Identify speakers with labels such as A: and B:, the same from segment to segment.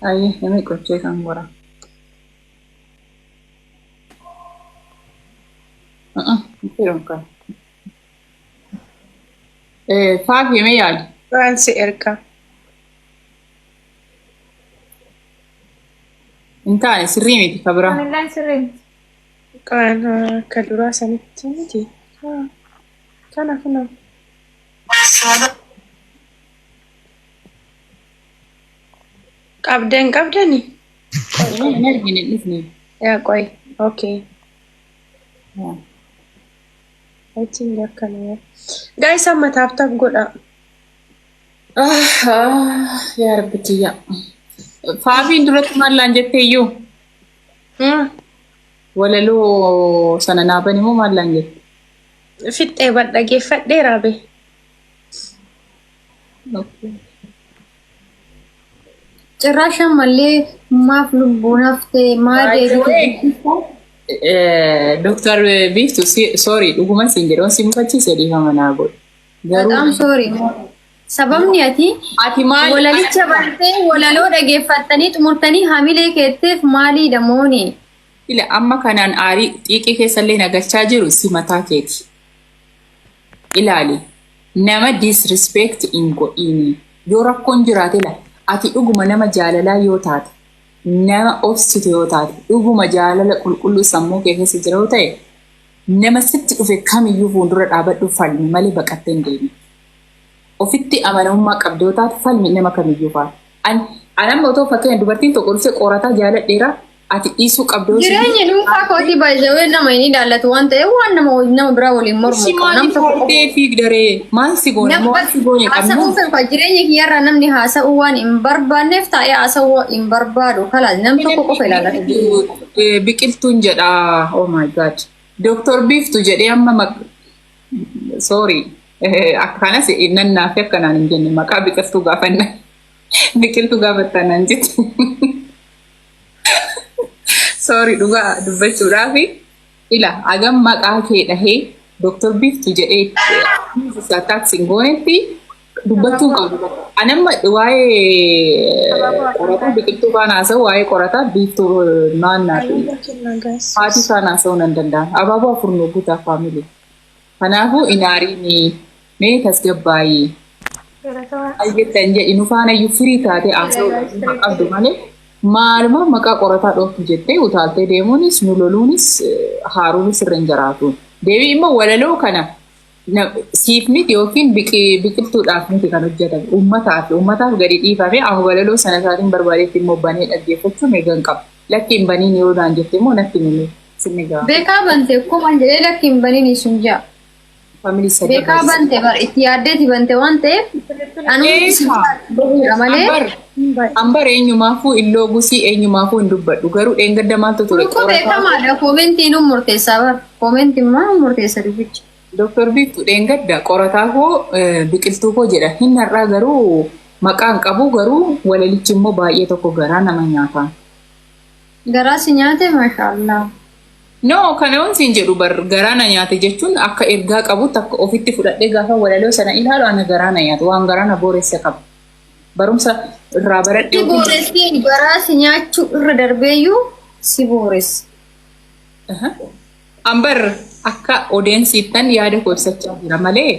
A: Ayyee namni qochee kan gora. Faafii mee yaali.
B: Waan si erga.
A: Hin taane sirrii miti ka biraa.
C: Anillaan sirrii miti.
B: Kan akka duraa sanitti miti. Kana kuna. Qabdeen qabdani?
A: Hin argine hin dhufne.
B: Yaa qoy. Okay. I think akkana. Guys, amma tap tap godha.
A: Yaa Rabbi kiyya. Faafiin duratti maal laan jettee iyyuu? Walaloo sana naa bani moo maal laan jette?
B: Fixxee bar dhageeffadheera be.
D: Cirraasha ammallee maaf lubbuun haftee maa deebite?
A: Doktar Biiftu, sorry, dhuguma siin jedhe, si mufachiise, dhiifama naa godhu. Garuu
D: Bexaam sorry. Sababni ati
A: ati maal
D: walalicha bartee walaloo dhageeffattanii xumurtanii hamilee keetteef maaliidha mooni?
A: Ila amma kanaan aarii xiiqii keessallee nagalchaa jiru si mataa keeti. Ilaali, nama disrespect hin godhiini. Yoo rakkoon jiraate, la ati dhuguma nama jaalalaa yoo taate, nama obsitu yoo taate, dhuguma jaalala qulqulluu sammuu kee keessa jira yoo ta'e, nama sitti dhufe kamiyyuu fuuldura dhaabadhu, falmi malee baqattee hin deemin. Ofitti amanamummaa qabdu yoo taate, falmi nama kamiyyuu faana. An amma otoo fakkeenya dubartiin tokko dhuftee qorataa jaaladheera, ati dhiisuu qabdu yoo
D: Jireenya dhuunfaa kootii baay'ee nama hin ilaallatu waan ta'eef, waan nama biraa waliin mormu
A: Ishii
D: qabu. Nam
A: maaliif
D: tokko qofa.
A: hortee fiigdaree? Maal si goone? Maal si goone qabnu?
D: Haasa'uu fedha, jireenya kiyyarraa namni haasa'uu waan hin barbaanneef taa'ee haasa'uu hin barbaadu. Kalaas, nam tokko qofa ilaallatu.
A: Biqiltuun jedha. Oh my God. Doktor Biiftu jedhee amma, sorry. Akkanas nannaa fi akkanaan hin jenne, maqaa biqiltuu gaafanna. Biqiltuu gaafattaa naan jette. Sorry, dhugaa dubbachuudhaafi ila agam maqaa kee dhahee Doktor Biiftu jedhee taaksiin goonetti dubbachuu qabdu. Anamma waa'ee qorataa biqiltuu faana haasa'u, waa'ee qorataa Biiftuu naannaa fi haati faana haasa'uu nan danda'a. Abaaboo afur nu guutaa, family. Kanaafuu inaariin mee tasgabbaayii. Jettan jedhi, nu faana iyyuu firii taatee haasa'uu qabdu malee, maaluma maqaa qorataa dhooftu jettee utaaltee deemuunis, nu loluunis, haaruunis irra hin jiraatu. Deebii immoo walaloo kana siif miti yookiin biqiltuudhaaf miti kan hojjetame, uummataaf, uummataaf gadi dhiifame. Amma walaloo sana isaatiin barbaadetti immoo banee dhaggeeffachuu mirga hin qabu. Lakki, hin baniin yoo naan jette immoo natti himi, sinni ga'a.
D: Beekaa bante akkuma jedhee, lakki hin baniin sun ja'a.
A: Family sadii.
D: Beekaa bante bar, itti yaaddeeti bante waan ta'eef anuu si bahuudha malee.
A: Ambar eenyumaafuu illoo gusii, eenyumaafuu hin dubbadhu, garuu dheengadda maaltu ture?
D: Kun beekamaadha, commentiin nu murteessaa bar, commentiin maa murteessa dubbicha.
A: Dooktar Biiftuu, dheengadda qorataa koo, biqiltuu koo jedha. Hin har'aa garuu maqaan qabu, garuu walalichi immoo baay'ee tokko garaa nama nyaata.
D: Garaa si nyaate, maashaallah.
A: No, kana waan siin jedhu bar, garaa na nyaate jechuun akka ergaa qabutti akka ofitti fudhadhee gaafa walaloo sana ilaalu, ana garaa na nyaate, waan garaa na booresse qaba. Barumsa irraa baradhee
D: Si booressee, garaa si nyaachuu irra darbeeyyuu si booresse.
A: Ambar akka odeensiittan yaada koo ibsachaa jira malee,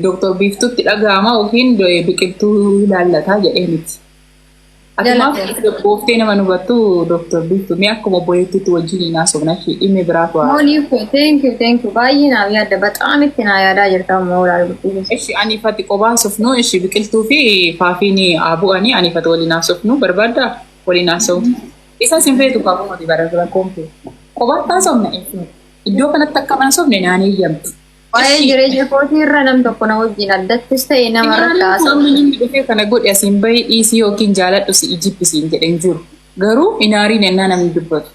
A: Dooktar Biiftuutti dhaga'ama yookiin biqiltuu ilaallataa jedhee miti. Ati maaf booftee nama nu hubattu, Dooktar Biiftuu? Mee akkuma obboleettiitti wajjin hin haasofna, ishee dhimmi biraatu haa.
D: Moonii koo, thank you, thank you, baay'ee naaf yaadda, bexaam itti naa yaadaa jirta amma olaal guddisuu.
A: Ishi ani fati qobaa haasofnu, ishi biqiltuu fi faafiin haa bu'anii, ani fati waliin haasofnu barbaaddaa, waliin haasa'u. Isa sin feetu qabu bara rakkoon kee. Qobaatti haasofna jechuudha. Iddoo kanatti akka haasofne naan eeyyamtu.
D: Waa'ee jireenya kootii irra nam tokko na wajjin addattis ta'e nama irratti haasa'u.
A: Amma namni dhufee kana godhe asiin bahii dhiisii yookiin jaaladhu si ijibbisiin jedhen jiru. Garuu inaariin ennaa namni dubbatu.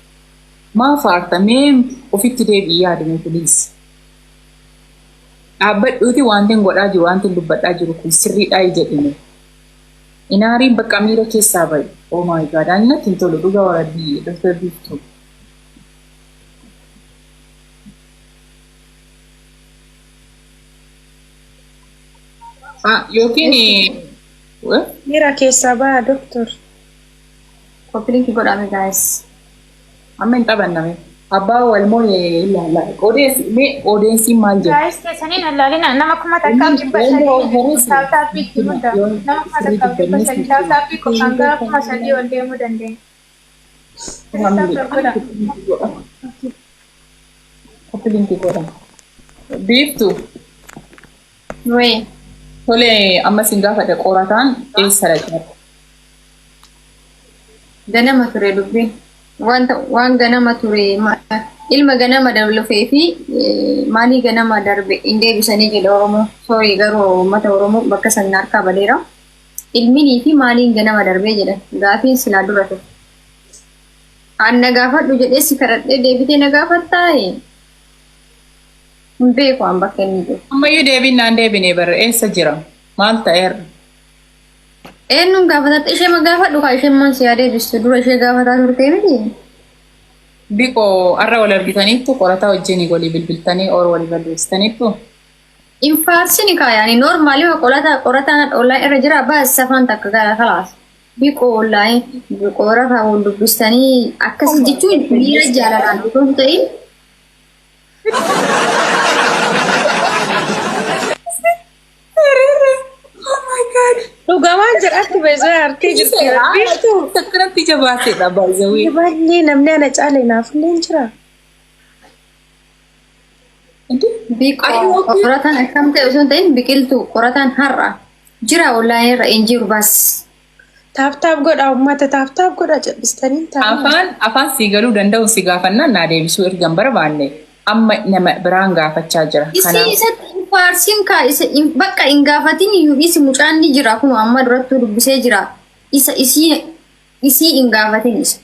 A: Maa faarta? Mee ofitti deebi'i, yaadame please. Dhaabbadhuuti, wanti hin godhaa jiru, wanti hin dubbadhaa jiru kun sirriidhaa jedhime. Inaariin, bakka miira keessaa bahi. Oh my God, ani natti hin tolu, dhugaa warabbii, Dr. Biiftuu. Ah, yookiin
B: Miira keessaa baha, doktor.
D: Copy link godhame guys.
A: Amma hin taphanname. Abbaa wal moo'e ilaala. Odeessi mee odeessiin maal jedhu?
C: Guys, keessaniin allaalina nama 1300 tap tapii itti mudda. Nama 1300 tap tapii qofaan gara 3000 ol deemuu dandeenya. Tap tap godha.
A: Copy link godha. Biiftu.
D: Wee.
A: Tole, amma sin gaafadha, qorataan eessa dhaqee?
D: Ganama ture dubbiin. Wanta waan ganama ture ilma ganama darbee fi maalii ganama darbe hin deebisanii jedhe Oromoo. Sorry, garuu uummata Oromoo bakka san harkaa badeera. Ilminii fi maaliin ganama darbee jedhan gaafiin silaa dura ture. An na gaafadhu jedhee si kadhadhee deebitee na gaafattaaye. Hin beeku an bakka inni jiru.
A: Ammayyuu deebiin naan deebinee barra, eessa jira? Maal ta'eera?
D: Eenyuun gaafatatte? Ishee ma gaafadhu kaa, isheen maan si yaa deebistu, dura ishee gaafataa turtee miti.
A: Biqoo, har'a wal argitaniittu qorataa wajjin walii bilbiltanii or walii balleessitaniittu?
D: Infaarsini kaa, yaani normally qorataa qorataan online irra jira, baas afaan takka gara kalaas. Biqoo online qorataa wal dubbistanii akkas jechuun miira jaalalaan otoo hin ta'in.
A: Oh my God.
B: Dhugamaan jedhatti beezaa harkee jirti. Biiftuu.
A: Akkanatti jabaateedha baay'ee.
B: Baay'ee namni ana caale naaf illee hin jira.
D: Biqoo, qorataan akkam ta'e osoo hin ta'in, biqiltuu qorataan har'a jira online irra hin jiru bas.
B: Tap tap godha uummata, tap tap godha jedhistanii taa'aa.
A: Afaan sii galuu danda'u si gaafannaan naa deebisuu erga hin barbaanne, amma nama biraan gaafachaa jira.
D: Isii
A: Kanaaf
D: isatti hin faarsin kaa, isa bakka hin gaafatin iyyuu isi mucaan ni jira, kun amma durattuu dubbisee jira. Isa isii hin gaafatin isa.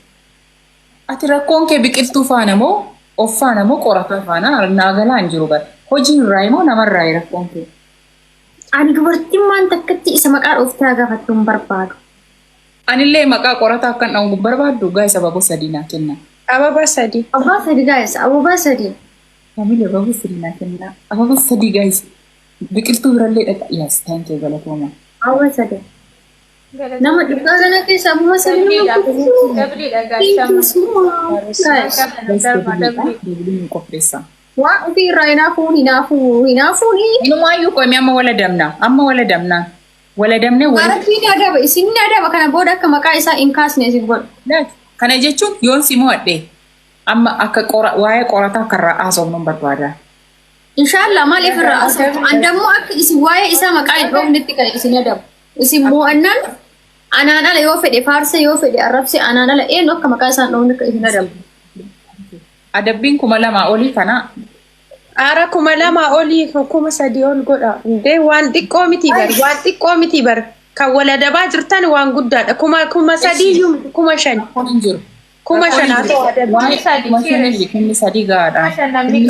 A: Ati rakkoon kee biqiltuu faana moo of faana moo qorataa faana naa galaa hin jiru bara. Hojii irraa moo namarraa rakkoon kee?
D: Ani dubartummaan takkatti isa maqaa dhooftee haa gaafattu hin barbaadu.
A: Anillee maqaa qorataa akkan dha'u barbaaddu gaa, sababa sadii naa kenna.
B: Ababa sadi.
D: Abbaa sadi guys, abubaa sadi.
A: Family, ababa sadii naa kenna. Ababa sadii guys. Biqiltuu birallee dhaqa. Yes, thank you, galatooma.
D: Abubaa sadi. Nama dhibbaa kana keessa abubaa sadi nama kutuu.
C: Dabliidha guys.
D: Thank you so much. Guys.
A: Guys, deebiin qopheessa.
D: Waan ofii irraa hinaafuun hinaafuu hinaafuun.
A: Inumaayyuu qomi, amma wala damna. Amma wala damna. Wala damne wala.
D: Rabbiin ni adaba, isin ni adaba, kana booda akka maqaa isaa hin kaasne isin godhu.
A: Kana jechuun yoon si mo'adhe amma akka qora waa'ee qorataa akka irraa haasofnu hin barbaada.
D: Inshallah, maaliif irraa haasoftu? An dammoo akka isin waa'ee isaa maqaa hin dhoofnetti kan isin adabu. Isin mo'annaan anaan ala yoo fedhe faarse, yoo fedhe arrabse, anaan ala eenyu akka maqaa isaa hin dhoofne akka isin adabu.
A: Adabbiin 2000 olii kana.
B: Aara 2000 olii, 3000 ol godha. Indee waan xiqqoo miti bar, waan xiqqoo miti bar. Kan wal adabaa jirtan waan guddaadha. 3000 iyyuu miti, 5000.
A: Rakkoon hin jiru.
B: 5000 haa ta'u adabbii.
A: Waa'ee 5000, 3000 gahaadha.
C: 5000 namni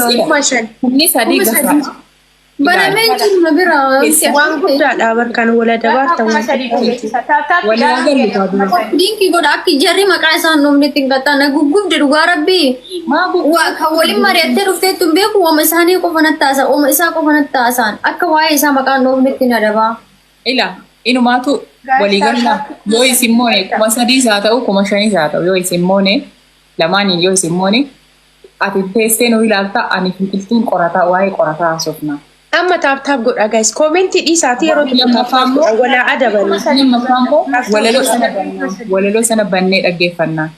A: Kumni
C: tola.
B: 5000.
A: 3000 gahaadha.
D: Banamee jiru na bira.
B: Waan guddaadha bar kan wal adabaa
C: Kuma
B: ta'u.
C: sadii dhageessisa. Tap tap
A: Walii agarru taatu.
D: Link godha akka jarri maqaa isaan dhoofnetti hin qaxxaana. Guggubde dhugaa rabbii.
A: Maa guggubde?
D: Waa kan waliin mari'attee dhufteettu hin beeku, wama isaanii qofa natti haasa'an, wama isaa qofa natti haasa'an, akka waa'ee isaa maqaan dhoofnetti na dabaa.
A: Ila inumaatu walii galla, yoo isin moone 3000s haa ta'u, 5000s haa ta'u, yoo isin moone lamaaniin, yoo isin moone ati teessee nu ilaalta, ani biqiltuun qorataa waa'ee qorataa haasofna.
B: Amma tap tap godha guys. Comment dhiisaatii yeroo tokko
A: Lammaffaa immoo
B: walaa adabanii.
A: Lammaffaa immoo walaloo sana bannaa, walaloo sana bannee dhaggeeffannaa.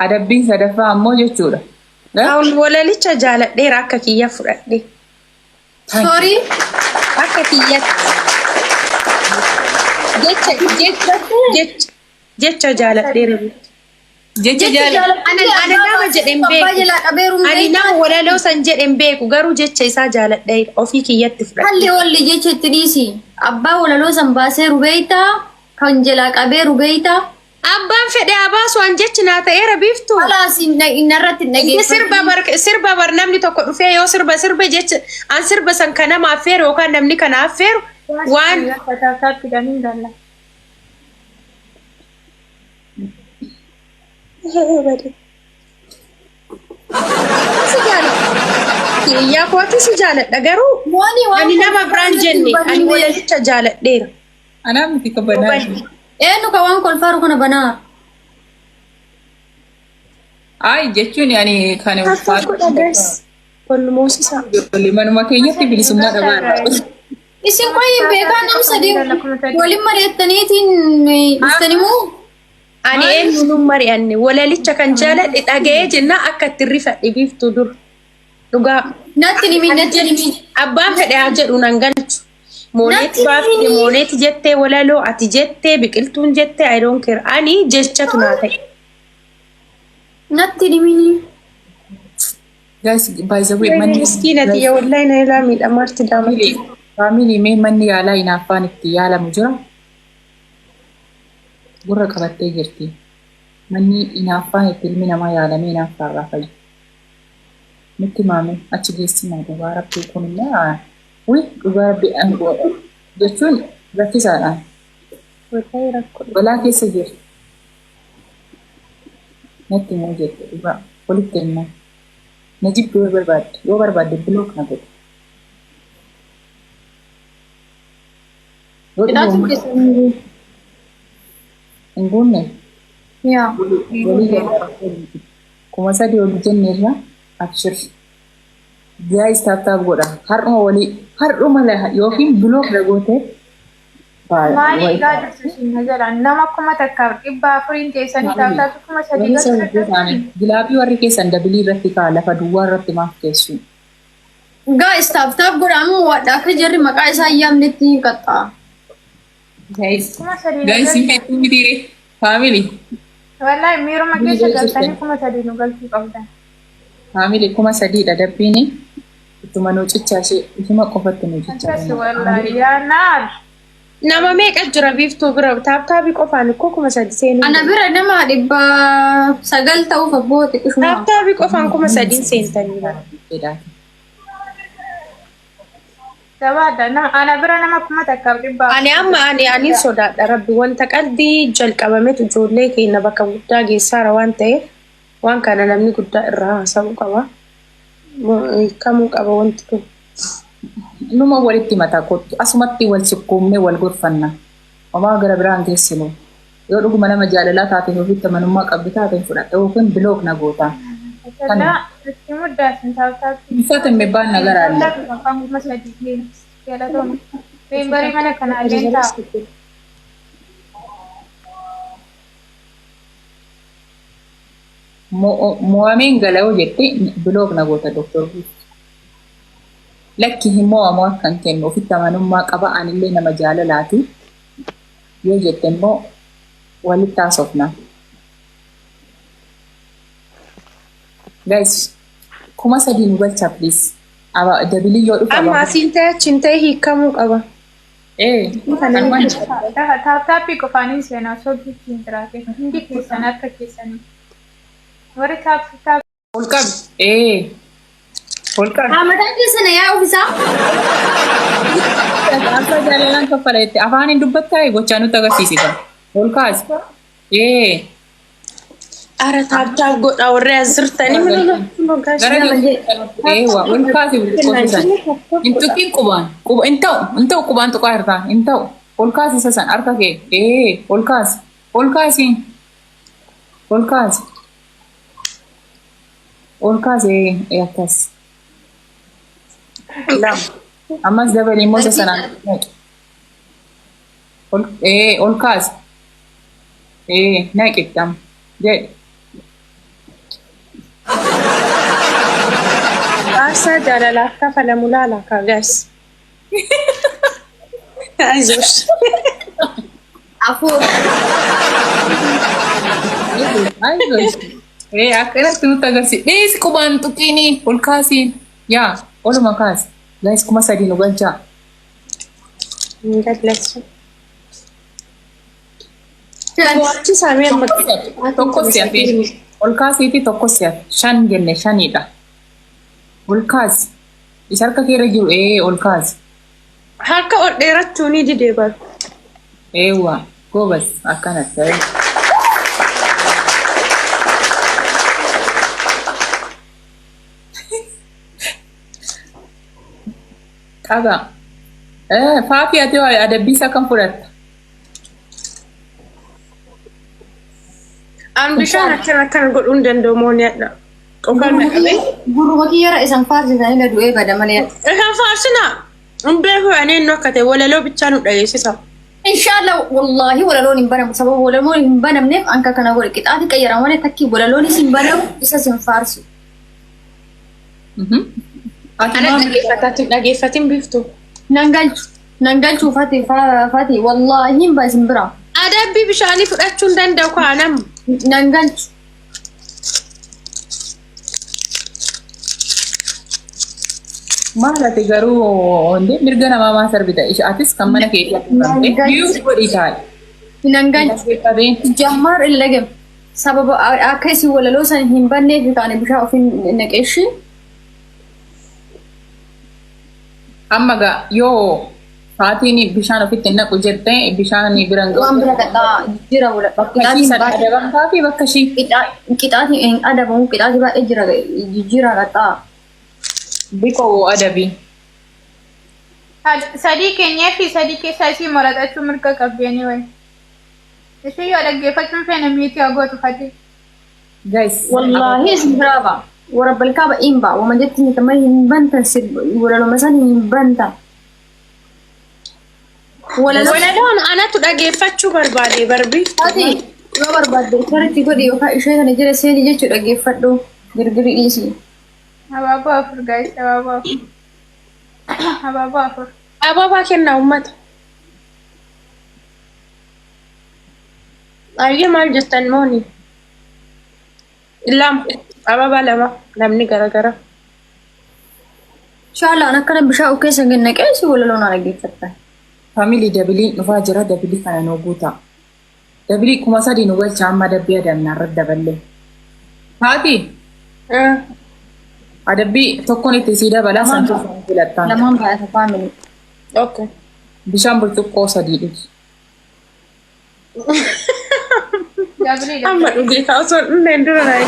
A: Adabbiin sadaffaa ammoo jechuudha.
B: Haawul walalicha jaaladheera, akka kiyya fudhadhe.
D: Sorry.
B: Akka kiyyatti. Jecha jaaladheera.
A: Jecha jaalladha.
B: Ana nama jedhen
D: Abbaa
B: beeku.
D: jalaa qabeeruun.
B: Ani nama walaloo san jedhen beeku, garuu jecha isaa jaaladheera, ofii kiyyatti fudhadhe.
D: Halli walli jecha itti dhiisi. Abbaa walaloo san baasee rubeeytaa kan jalaa qabee rubeeytaa.
B: Abbaan fedhe haa baasu, an jechi naa ta'eera, biiftu.
D: Kalaas inni irratti hin
B: Inni
D: dhageeffatu.
B: sirba bar namni tokko dhufee yoo sirba sirbe, jecha an sirba san kan nama affeeru yookaan namni kana affeeru waan
C: Tap tap fidanii galla.
B: Bade. Si jaaladha. Hiriyaa kooti si jaaladha, garuu
D: Mooni waan
B: ani nama biraan jenne, ani walalicha jaaladheera.
A: Anaa miti kabanaa.
D: Eenyu ka waan kolfaaru kana banaa?
A: Ay jechuun ani kan
B: Tap tap godha guys. Walmoosisaa.
A: Ijoollee manuma keenyatti bilisummaa dhabaa.
D: Isin qoyi beekaa nam sadii waliin mari'attaniitiin dhuftani moo?
B: Ani eenyuun hin mari'anne walalicha kan jaaladhe dhaga'ee jennaan akka itti rifadhe biiftuu dur. Dhugaa.
D: Natti nimi, natti nimi.
B: Abbaan fedhe haa jedhu nan galchu. Mooneeti
D: Natti
B: baafte
D: himi.
B: mooneeti jettee walaloo ati jettee biqiltuun jettee, I don't care. Ani jechatu naa ta'e.
D: Natti nimini.
A: Guys, by the way, manni
B: Miskiina tiyya, wallahi na ilaa miidhamaarti daamatti.
A: Family, mee manni yaalaa hinaaffaan itti yaalamu jira? Gurra qabattee jirti. Manni hinaaffaan itti ilmi namaa yaalamee hinaaffaarraa fayyu. Nutti maame achi geessina. Dhugaa rabbii kun immoo, wi, dhugaa rabbii jechuun rakkisaadha.
B: Wallahi rakkoo.
A: Balaa keessa jirti. Natti immoo jette, dhugaa walitti himna. Na jibbi yoo barbaadde, yoo barbaadde block na godhe. Yoo
D: Qixaatiin
A: dhuguma
D: keessan
A: hin guunne
D: yaa.
A: Walii gala 3000 ol jenneerra, abshir. Guys, tap tap godha. Har'uma walii har'uma yookiin block na goote.
C: Maali egaa jirtu isin na jala nama 1400n teessanii tap tap 3000 galchu.
A: Glove warri keessan double irratti kaa, lafa duwwaa irratti maaf keessu?
D: Guys, tap tap godha ammoo wadha akka jarri maqaa isaa hin yaamnetti hin qaxxaa.
A: Guys,
C: 3000 nu
A: guys, hin
C: galchu.
A: feetuu mitiire family.
C: Wallahi miiruma keessa galtanii 3000 nu galchuu qabdan.
A: Family, 3000dha dabbiini. Ittuma nuu cichaa ishee ishuma qofatti nuu cichaa.
C: Akkas wallahi yaa naar.
B: Nama meeqa jira biiftuu bira? Tap tap qofaan ikkoo 3000 seenuu.
D: Ana bira nama 900 ta'uuf abboo xiqqishuma.
B: Tap tap qofaan 3000 seentanii bara.
C: Jabaadha. Ana bira nama 1400.
B: Ani amma ani sodaadha rabbi, wanta qalbii jalqabametu ijoollee keenya bakka guddaa geessaara waan ta'eef, waan kana namni guddaa irraa haasa'uu qaba. Hiikamuu qaba wanti kun.
A: Numa walitti mataa kottu, asumatti wal sukkuumnee wal gorfanna. Homaa gara biraan geessinu. Yoo dhuguma nama jaalalaa taate, ofitti amanummaa qabdu taate, fudhadha yookiin block na goota.
C: Sallaa itti muddaa isin tap tap.
A: Uffata hin bebbaan na garaalle.
C: Afaan 3000 galatooma. Member mana kanaa illee ta'a.
A: Mo'ameen gala'oo jette, block na goota Doktor Biiftu. Lakki, hin mo'amu akkan kennu, ofitti amanummaa qaba, anillee nama jaalalaati. Yoo jette immoo walitti haasofna. Guys, 3000 nu galcha, please. Double yoo dhufa.
B: Amma asiin ta'e achiin ta'e hiikamuu qaba.
A: Ee, kanumaan
C: Tap tap qofaanii seenaa osoo giftiin jiraate hundi keessan harka keessanii. Warri tap tap
A: Ol qabi. Ee. Ol qabi.
D: Mataa keessan yaa ofisaa.
A: Akka jaalalaan kaffala jette afaan hin dubbattaa, gochaa nutti agarsiisita. Ol kaasi. Ee.
B: Ara tap tap godha warri as jirtanii mana.
A: Gara eewa, ol kaasi qofisan. Hin tuqin qubaan. Quba hin ta'u, hin ta'u, qubaan tuqaa jirta. Hin ta'u. Ol kaasi isa san harka kee. Ee, ol kaasi. Ol kaasi. Ol kaasi. Ol kaasi, ee, akkas. Lama. Ammas dabalii immoo isa sanaan naqi. Ol, ee, ol kaasi. Ee, naqi itti jedhi.
B: Aarsaa jaalalaaf kafalamu laala kaa guys. Ayzosh.
D: 4.
A: Ayzosh. Ee, akkanatti nutti agarsiisi. Dhiisi, qubaan tuqiinii, ol kaasiin. Yaa, oluma kaasi. Guys, 3000 nu galchaa.
B: Gadlasu. Mo'achisaa mee amma.
A: Tokko si hafe. Ol kaasiitii tokko si hafe. Shan jenne, shanidha. Ol kaasi. Isa harka keerra jiru, ee, ol kaasi.
B: Harka ol dheerachuu ni didee bara.
A: Eewwa, goobas akkanatti. Qaba. Faafii, ati adabbii isaa kan fudhatta?
B: An bishaan akkana akkana godhuu hin danda'u mooni'adha. Qofaan na qabee.
D: Gurruma kiyyara isan faarsitanii na du'ee bada malee.
B: Isaan faarsinaa. Hin beeku ani eenyu akka ta'e walaloo bichaa nu dhageessisa.
D: Inshallah wallahi walaloon hin banamu. Sababa walaloon hin banamneef anka kana godhe qixaati qayyara malee takki walaloonis hin banamu isas hin faarsu.
A: Ati
B: Ana
A: maal
B: dhageeffatatin dhageeffatin biiftu.
D: Nan galchu. Nan galchu fati fati wallahi hin baasin bira.
B: Adabbii bishaanii fudhachuu hin danda'u kaanam.
D: Nan galchu.
A: Maal ati garuu hundee mirga namaa maa sarbita? Atis kan mana keetii
D: Nan galchu.
A: Biyyu godhi taa'e.
D: Nan galchu. Jammaar illagem. Sababa akka isin walaloo san hin banneef kaane bishaan ofiin naqeeshi.
A: Amma gaa yoo faatiin bishaan ofitti hin naqu jettee bishaan biran
D: Waan bira qaxxaa jira wala.
A: Bakka ishii sana adabamtaa fi bakka ishii.
D: Qixaatiin hin adabamu qixaatii baay'ee jira jijjiira qaxxaa.
A: Biqoo adabi.
C: Sadii keenyee fi sadii keessaa isii maratachuu mirga qabdi anyway. Ishee yoo dhaggeeffachuun feene miitii haa gootu fati.
A: Guys.
D: Wallaahi isin biraa ba'a. Warra balkaa ba'iin ba'a. Wama jetti ni hin bantan walaluma san hin bantan. Walaloo
B: Walaloon anatu dhageeffachuu barbaade barbi.
D: Ati yoo barbaadde sirriitti godhi yookaan ishee kana jala seeni jechuu dhaggeeffadhu girgirri dhiisi.
C: Abaaboo afur guys, abaaboo afur. Abaaboo afur.
B: Ababaa kennaa uummata. Ayyee maal jettan mooni? Lama. Ababaa lama. Namni garagara.
D: Inshallah an akkana bishaan of keessa gad naqee si walaloo na dhaggeeffatta.
A: Family double dhufaa jira double kana nu guutaa. Double 3000 nu galcha amma adabbii adabnaa irratti daballee. Haati adabbii tokkoon itti sii dabalaa san tokkoon filattaan.
D: Lamaan baay'ata family.
B: Okay.
A: Bishaan burcuqqoo sadii dhugi.
C: Double
B: Amma dhugee kaa osoo hin dhugneen dura naa.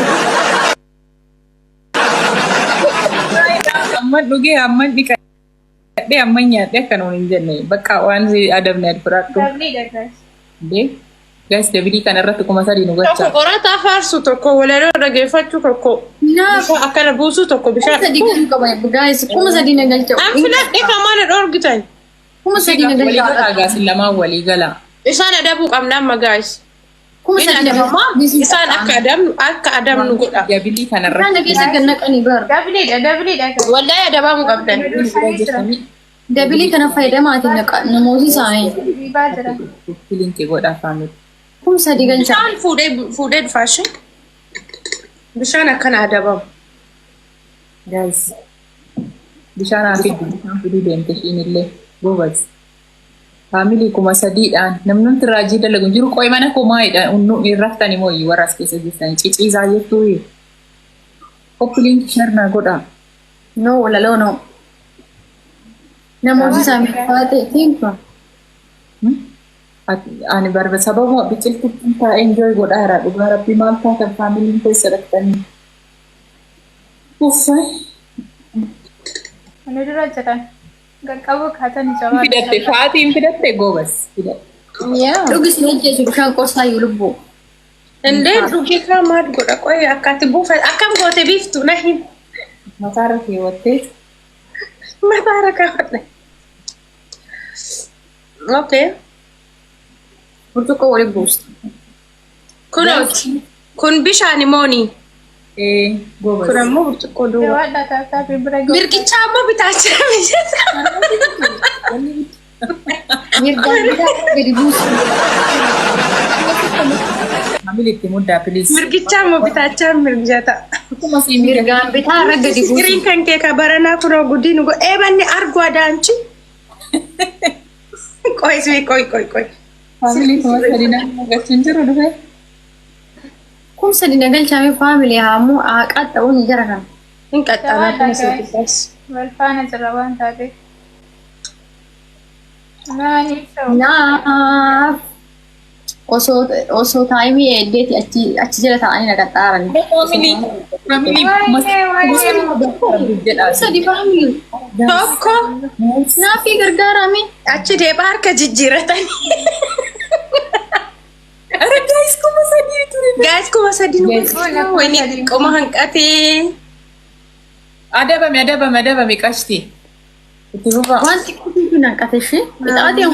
A: Amman dhugee amman dhiqadhee amman nyaadhee akka nuun hin jenne bakka waan si adabne adi fudhadhu.
C: Double dha guys.
A: Dee guys double kana irratti 3000 nu
B: Tokko
A: galcha.
B: qorataa faarsu tokko walaloo dhageeffachuu tokko
D: Naaf
B: bishaan akkana buusuu tokko
D: kuma
B: bishaan.
D: sadii galuu qaba guys 3000 na galcha.
B: An filadhe kan mana dhoorgitan.
D: 3000 na
A: Walii
D: galcha.
A: galaa gaasin lamaan walii galaa.
B: Isaan adabuu qabna amma guys.
D: Kuma
B: Inni
D: sadii na
B: adabamaa
D: galcha.
B: isaan akka adabnu godha.
A: Double kana
D: Bishaan na
A: irratti
D: keessa gad naqanii bara.
C: Double dha, double dha guys.
B: Wallahi adabamuu qabdan.
A: jirtanii
D: Double kana fayyadamaatiin namooti isaanii.
C: Dhiibaa jira.
A: link godhaa family.
D: 3000 galcha.
B: Bishaan fuudhee fuudhee dhufaashe. Bishaan akkana adabamu.
A: Guys bishaan haa fiddu bishaan fiduu deemte ishiin illee gobaz. Family 3000dhaan namni raajii dalagu hin jiru qoy mana koo maayidha unnu hin raftani mooyi warra as keessa jirtan ciciisaa jirtuu. Copy link share naa godhaa.
D: No walaloo no. Namooti isaanii faate thank you.
A: Ani barba sababa biqiltuutti taa'ee enjoy godhaa jira dhugaa rabbii maal taatan familyn keessa dhaqxanii. Uffay.
C: Inni dura jiran. Qaqqabuu kaatanii jabaa.
A: Fidatte faatiin fidatte gobas fidatte.
B: Yaa.
D: Dhugis ni ajjeesu bishaan qorsaa iyyuu lubbuu.
B: Indee dhugee kaa maal godha qoy akkati buufa akkam goote biiftu na him.
A: Mataarra keewwattee
B: Mataarra kaawwadhe. Okay.
D: Burcuqqoo waliin buusta.
B: Kunooti. Kun bishaan mooni.
A: Ee gobas.
B: Kun ammoo burcuqqoo duwwaa.
C: Jawaadha tap bira gahu.
B: Mirqichaa ammoo bitaa jira mijata.
D: Mirgaan bitaa gadi buusu.
A: Family itti muddaa please.
B: Mirgichaa ammoo bitaachaa mirjata.
A: Akkuma siin mirga.
D: Mirgaan bitaa irra gadi buusu.
B: Firiin kan kee ka baranaa kunoo guddin go eebanni argu adaanchi. Qoy sii qoy qoy qoy.
A: Family 3000 nama galchuun jiru dhufee.
D: 3000 na galchaame family haamuu haa qaxxa'uun jara kana.
B: Hin qaxxaanaa
C: Jawaadha
B: kun
C: guys.
B: sirbisaas.
C: Wal faana jira waan taateef. Maani ibsa.
D: Naaf osoo time eeddeeti achi achi jala taa'anii na qaxxaaran.
A: Family family
C: Waayee waayee.
A: jedhaa.
D: 3000 family.
B: Tokko
D: Naafii gargaarame.
B: achi deebaa harka jijjiiratanii.
A: Ara guys 3000 ture.
B: Guys, 3000 nu galchaa. Wayini xiqqooma hanqatee.
A: Adabame, adabame, adabame, qashti. Itti fufaa.
D: Waan xiqqootu kun hanqate ishee. Qixaatii.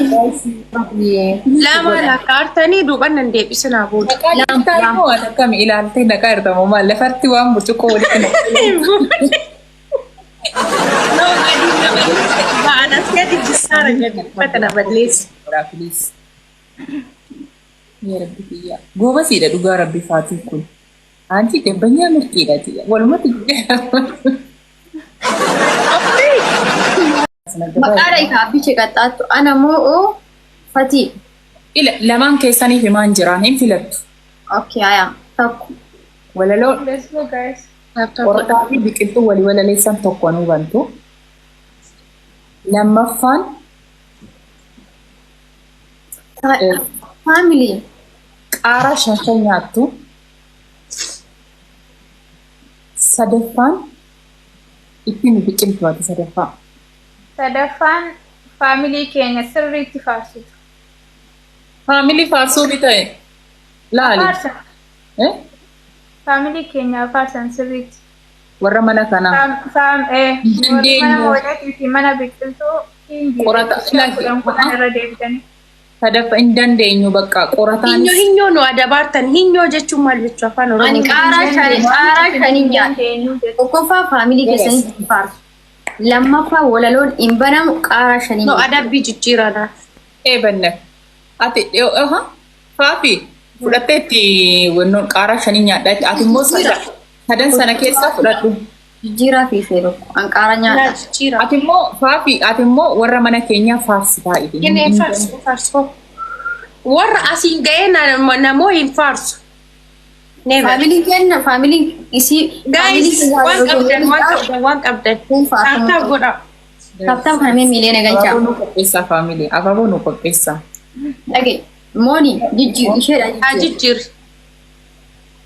B: Lama lakkaartanii duuban nan deebisinaa booda.
A: Maqaa jirtaa immoo waan akkami ilaaltee naqaa jirtamoo maal lafarti waan burcuqqoo walitti naqee.
B: No, gadi na balleessa. Ba'aan as gadi jissaara gadi uffata na balleessa.
A: Please. Yaa Rabbi kiyya. Goobasiidha dhugaa Rabbi faatiin kun. Anti dabbanyaa mirqiidha. Walumatti.
D: Maqaadha ifa abbiche qaxxaattu ana moo fatii.
A: Ila lamaan keessaniif himaan jiraan hin filattu.
D: Okay, haya. Tokko.
A: Walaloo
C: Let's go, guys.
A: Qorataa fi biqiltuu walii walaleessan tokko nu bantu. Lammaffaan
D: Family.
A: Qaaraa shan shan nyaattu. Sadaffaan ittiin biqiltuu ati sadaffaa.
C: Sadaffaan family keenya sirriitti faarsitu.
A: Family faarsuu ni ta'e. Laali.
C: Faarsan.
A: Eh?
C: Family keenya faarsan sirriitti.
A: Warra mana kanaa.
C: Faam
A: Hin dandeenyu.
C: Mana mooleetii fi mana biqiltuu hin jiru.
A: Qorata-
C: 10 10 irra deebitanii.
A: Sadaffaa hin dandeenyu bakka qorataan.
B: Hinyoo hinyoo nu adabaartan. Hinyoo jechuun maal jechuu afaan
D: Ani
B: Oromoo?
D: qaaraa shanii nyaadha.
C: Dandeenyu jechuudha.
D: Tokkoffaa family keessanitti faarsu. Lammaffaa walaloon hin banamu qaaraa shanii
B: No,
D: nyaadha.
B: adabbii jijjiiranaa.
A: Eebanne. Ati dhiyoo faafi fudhattee itti wannoon qaaraa shanii nyaadha. Ati immoo sadan sana keessaa fudhadhu.
D: Jijjiiraa fi ishee tokko. An qaaraa
B: Naa
D: nyaadha.
B: jijjiira.
A: Ati immoo faafi ati immoo warra mana keenyaa faarsitaa itti.
B: Inni faarsu faarsu. Warra asiin ga'ee namoo hin faarsu. Never.
D: Familyn kenna familyn isii.
B: Guys, waan qabdan, waan qabdan, waan qabdan.
D: Kun faarfamuu
B: Tap tap
D: qabu.
B: godhaa.
D: Tap tap kana mee miiliyoona galchaa.
A: Abaaboo nu qopheessaa family. Abaaboo nu qopheessaa.
D: Dhage mooni jijjiir isheedha
B: Haa
D: jijjiir.
B: jijjiirri.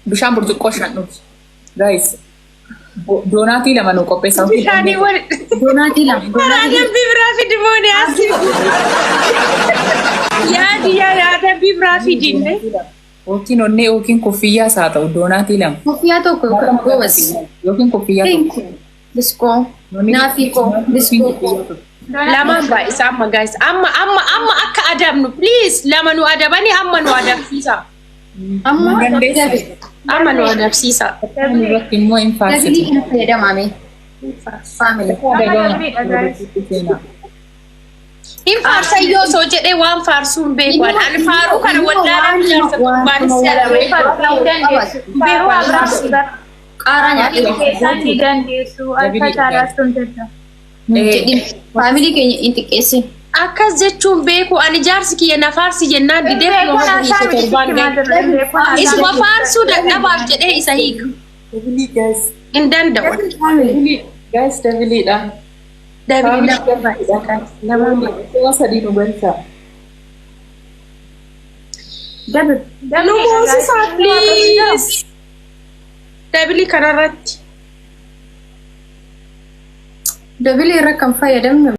A: Bishaan burcuqqoo shan dhugi. Guys, doonaatii lama nu qopheessaa.
B: Bishaanii wal.
D: Doonaatii lama. Doonaatii
B: Adabbii biraa fidi mooni asii. Yaadi yaadi adabbii biraa fidinne.
A: Yookiin onnee yookiin kuffiyyaas haa ta'u doonaatii lama.
D: Kuffiyaa tokko goobas.
A: Yookiin kuffiyyaa
D: Thank
A: tokko.
D: you. Let's go. Naafii koo. Let's go.
B: Lamaan baay'isa amma, guys. Amma amma amma akka adabnu, please, lama nu adabanii amma nu adabsiisa.
D: Amma
B: Amma nu adabsiisa.
A: Irratti immoo hin
D: Dabilii
A: faarsitu.
D: kana fayyadamame. Family.
C: Amma dabiliidha, guys.
B: Hin faarsayyoo osoo jedhee waan faarsuu hin beeku. Ani faaruu kana wallaalaa jaarsa torbaanis jedhame.
C: Ni dandeessu. Faaruu Abrahaam bara.
D: Qaaraa nyaadhe.
C: Keessaan ni dandeessu. Alfa caalaattuun jedha.
D: Jedhin family keenya hin xiqqeessin.
B: Akkas jechuun beeku ani jaarsi kiyya na faarsi jennaan didee
C: Beekuun haasaa miti
B: torbaan
C: sitti
B: gahe.
C: himaa jirra. Beekuun haasaa
B: Isuma
C: miti.
B: faarsuu dadhabaaf jedhee isa hiika.
A: Dabilii, guys.
B: Hin danda'u.
D: Family.
A: Guys, dabiliidha.
B: Dabilii lama baay'isa, guys. Lamaan baay'isa.
A: 3000 nu galcha.
D: Double.
B: Nu moosisaa, please. Dabilii kanarratti.
D: Dabilii irra kan fayyadamnu.